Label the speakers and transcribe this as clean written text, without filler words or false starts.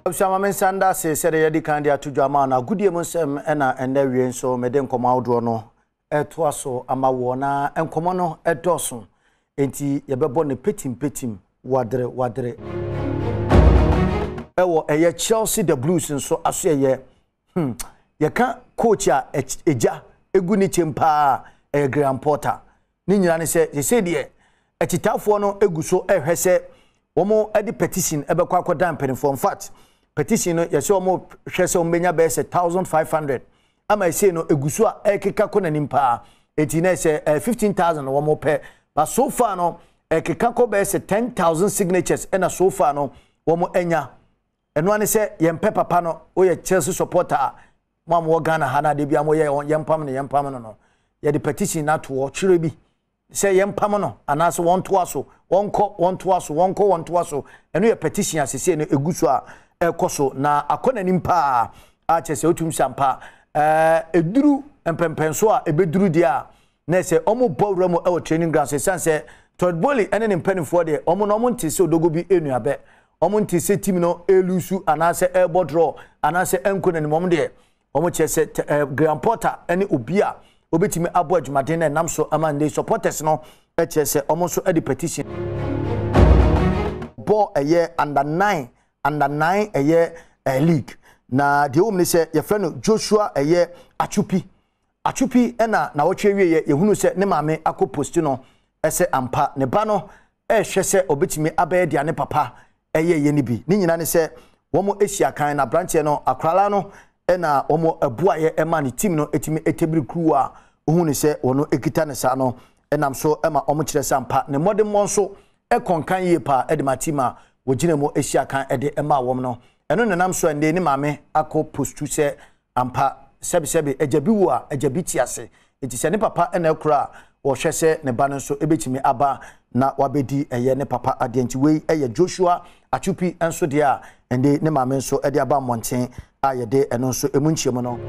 Speaker 1: Abusua ma me nsa nda ase sɛdeɛ yɛadi kan de ato dwa ama no agodie mu nsɛm ɛna ɛnnɛ awie nso mede nkɔmmɔ ahodoɔ no ɛtoa so ama woɔ na nkɔmmɔ no ɛdɔɔso enti yɛbɛbɔ no petimpetim wadere wadere. Ɛwɔ ɛyɛ Chelsea the Blues nso aso ɛyɛ hmm yɛka coach a ɛgya egu ne kyɛm paa ɛyɛ Graham Potter. Ne nyinaa ne sɛ seesei deɛ akyitaafoɔ no gu so rehwɛ sɛ wɔde petition bɛkɔ akɔdan mpanimfoɔ. In fact, petition no yɛsɛ wɔhwɛ sɛ wɔbɛnya bɛyɛ sɛ 1500 ama ɛsei no egu so a ɛrekeka kɔ n'anim paa. Eti na ɛsɛ eh, 15,000 na wɔpɛ. But so far no ɛkeka kɔ bɛyɛ sɛ 10,000 signatures ɛna so far no wɔn anya. Ɛno ara ne sɛ yɛmpɛ papa no, woyɛ Chelsea supporter a, mo a mowɔ Ghana ha no adeɛ biara moyɛ yɛmpam no yɛmpam no no, yɛde petition no ato hɔ, twerɛ bi sɛ yɛmpam no anaasɛ wɔntoa so, wɔnkɔ, wɔntoa so, wɔnkɔ, wɔntoa so. Ɛno yɛ petition a sesei no ɛgu so a ɛrekɔ so na akɔ n'anim paa a kyerɛ sɛ wotumi sɛ ampa ɛɛ ɛduru mpɛmpɛnso a ɛbɛduru deɛ a na sɛ wɔn bɔ wura mu wɔ training ground so ɛsiane sɛ Todd Boehly ne ne mpanimfoɔ deɛ wɔn no wɔn nte sɛ odogo bi enuabɛ wɔn nte sɛ team no elusu anaasɛ ɛrebɔ draw anaasɛ ɛnkɔ n'anim wɔn deɛ wɔn kyerɛ sɛ ɛɛ Graham Potter ne obi a obetumi abɔ adwumaden na ɛnam so ama ne supporters no kyerɛ sɛ wɔn nso de petition bɔ ɛyɛ under 9 under 9 ɛyɛ ɛɛ league na deɛ wɔm ne sɛ yɛfrɛ no Joshua ɛyɛ Achupi Atwopi na nawɔtwe awieɛ yɛhunuu sɛ ne maame akɔ posti no sɛ ampa ne ba no rehwɛ sɛ ɔbɛtumi abɛyɛ deɛ ne papa yɛeɛ no bi. Ne nyinaa ne sɛ wɔn ahyia kan na aberanteɛ no akoralaa no na wɔn boaeɛ ma ne team no tumi tɛbiri kuruwa a wohu no sɛ wɔn kita no saa no nam so ma wɔn kyerɛ sɛ ampa ne mmɔdemmɔ nso kɔ nkan yie paa de ma team a wɔgyina mu hyia kan de maa wɔn no. Ɛno na ɛnam so a nnɛ ne maame akɔ postu sɛ Ampa, sɛbesɛbe, agya bi wu a, agya bi te ase. Enti sɛ ne papa na ɛkora a, wɔhwɛ sɛ ne ba no nso bɛtumi aba na wabɛdi ɛyɛ ne papa adeɛ. Nti wei yɛ Joshua Atwupi nso deɛ a ɛnde ne maame nso de aba mmɔnten a yɛde ɛno nso ɛmu nkyɛmu no.